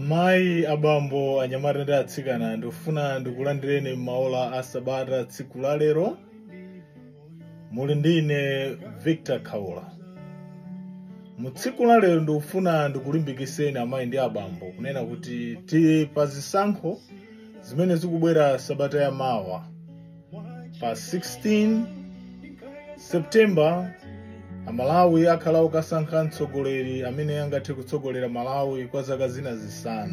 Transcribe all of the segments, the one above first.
Amayi, abambo, anyamata ndi atsikana, ndikufuna ndikulandireni m'maola a sabata tsiku la lero. Muli ndi ine Victor Khaula. Mu tsiku la lero ndikufuna ndikulimbikitseni amayi ndi abambo kunena kuti tili pa zisankho zimene zikubwera sabata ya mawa pa 16 September. Amalawi akhala okasankha mtsogoleri amene angathe kutsogolera Malawi kwa zaka zina 5.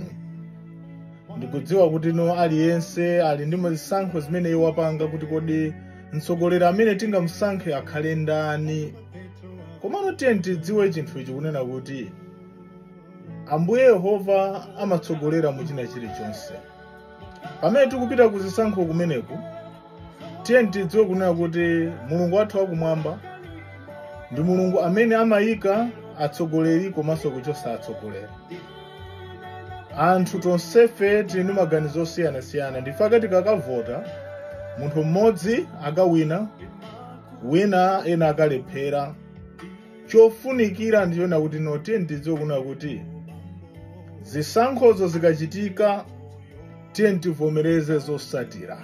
Ndikudziwa kuti no aliyense ali ndi zisankho zimene iwo apanga kuti kodi mtsogoleri amene tingamusankhe akhale ndani. Komano tiye tidziwe chinthu ichi kunena kuti Ambuye Yehova amatsogolera mu china chilichonse. Pamene tikupita ku zisankho kumeneku, tiye tidziwe kunena kuti Mulungu wathu wakumwamba ndi Mulungu amene amayika atsogoleri komanso kuchotsa atsogoleri. Anthu tonsefe tili ndi maganizo osiyanasiyana, ndifake tikakavota munthu mmodzi akawina, wina ena akalephera. Chofunikira ndichona kuti no tiye tidziwe kunena kuti zisankhozo zikachitika, tiye tivomereze zotsatira.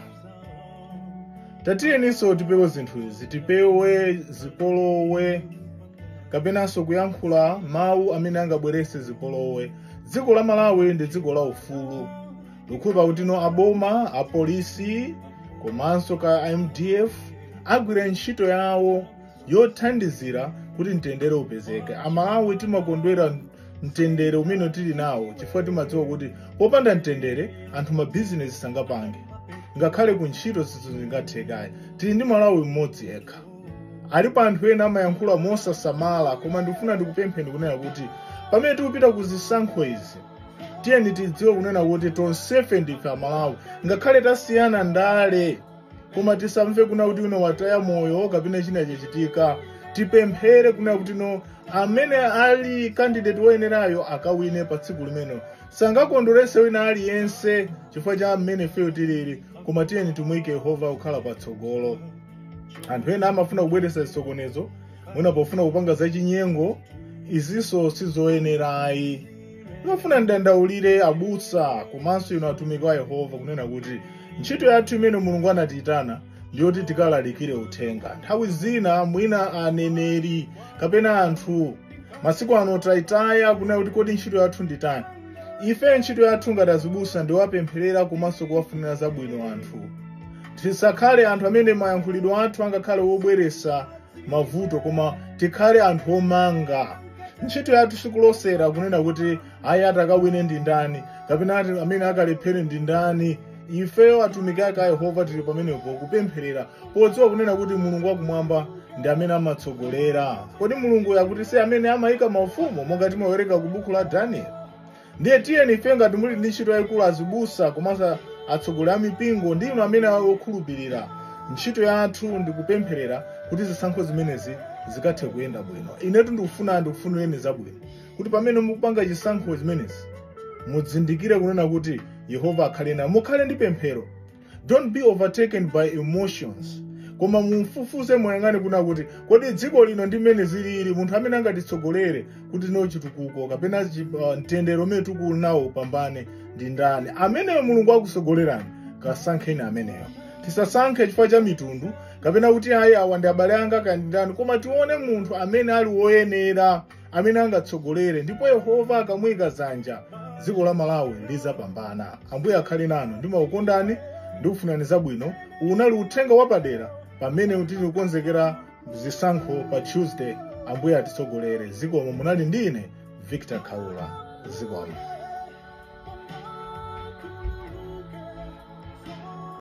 Tatiyeninso tipewe zinthu izi, tipewe zipolowe kapenanso kuyankhula mawu amene angabweretse zipolowe. Dziko la Malawi ndi dziko la ufulu. Ndikukhulupirira kuti no aboma, apolisi komanso ka MDF agwira ntchito yawo yothandizira kuti mtendere upezeke. Amalawi timakondwera mtendere umene tili nawo chifukwa timadziwa kuti popanda mtendere anthu mabizinesi sangapange, ngakhale ku ntchito sizingathekayi. Tili ndi Malawi mmodzi yekha. Alipo anthu ena amayankhula mosasamala, koma ndikufuna ndikupempheni kunena kuti pamene tikupita ku zisankho izi, tiyeni tidziwe kunena kuti tonsefe ndife Amalawi, ngakhale tasiyana ndale, koma tisamve kuna kuti uno wataya moyo kapena china chachitika. Tipemphere kunena kuti no amene ali candidate woyenerayo akawine pa tsiku limene. Sangakondwerese wina aliyense chifukwa cha mmene ifeyo tilili, koma tiyeni timuyike Yehova kukhala patsogolo. Anthu ena amafuna kubweretsa zisokonezo, mwina pofuna kupanga zachinyengo. Izinso sizoyenerayi. Ndimafuna ndidandaulire abusa komanso inu atumiki wa Yehova kunena kuti ntchito yathu imene Mulungu anatiyitana ndiyoti tikalalikire uthenga. Nthawi zina mwina aneneri kapena anthu masiku ano tayitaya kunena kuti kodi ntchito yathu nditani. Ife ntchito yathu ngati azibusa ndiwapempherera komanso kuwafunira zabwino anthu. Tisakhale anthu amene mayankhulidwe athu angakhale wobweretsa mavuto, koma tikhale anthu omanga. Ntchito yathu sikulosera kunena kuti ayi atakawine ndi ndani kapena ati amene akalephere ndi ndani. Ifeyo atumiki ake a Yehova tili pamenepo kupempherera, podziwa kunena kuti Mulungu wakumwamba ndi amene amatsogolera. Kodi Mulungu yakuti si amene amayika maufumu monga timawerenga ku buku la Daniel? Ndiye tiyeni ife ngati muli ndi ntchito yayikulu azibusa komanso atsogoleri a mipingo ndi inu amene okhulupirira, ntchito yathu ndi kupempherera kuti zisankho zimenezi zikathe kuyenda bwino. Inetu ndikufuna ndikufunireni zabwino kuti pamene mukupanga chisankho zimenezi mudzindikire kunena kuti Yehova akhale nayo. Mukhale ndi pemphero. Don't be overtaken by emotions, koma mumfufuze, muyang'ane kuna kuti kodi dziko lino ndi mmene zilili, munthu amene angatitsogolere kuti no chitukuko kapena mtendere umene tikunawo upambane ndi ndani. Ameneyo Mulungu akusogolerani, kasankheni ameneyo. Tisasankhe chifukwa cha mitundu kapena kuti ayi awa ndi abale anga kandi ndani, koma tione munthu amene ali woyenera, amene angatsogolere, ndipo Yehova akamuyika dzanja dziko la Malawi lizapambana. Ambuye akhale nanu. Ndimakukondani, ndikufunani zabwino. Unali uthenga wapadera pamene tili kukonzekera zisankho pa Tuesday. Ambuye atitsogolere. Zikomo. Munali ndi ine Victor Khaula. Zikomo.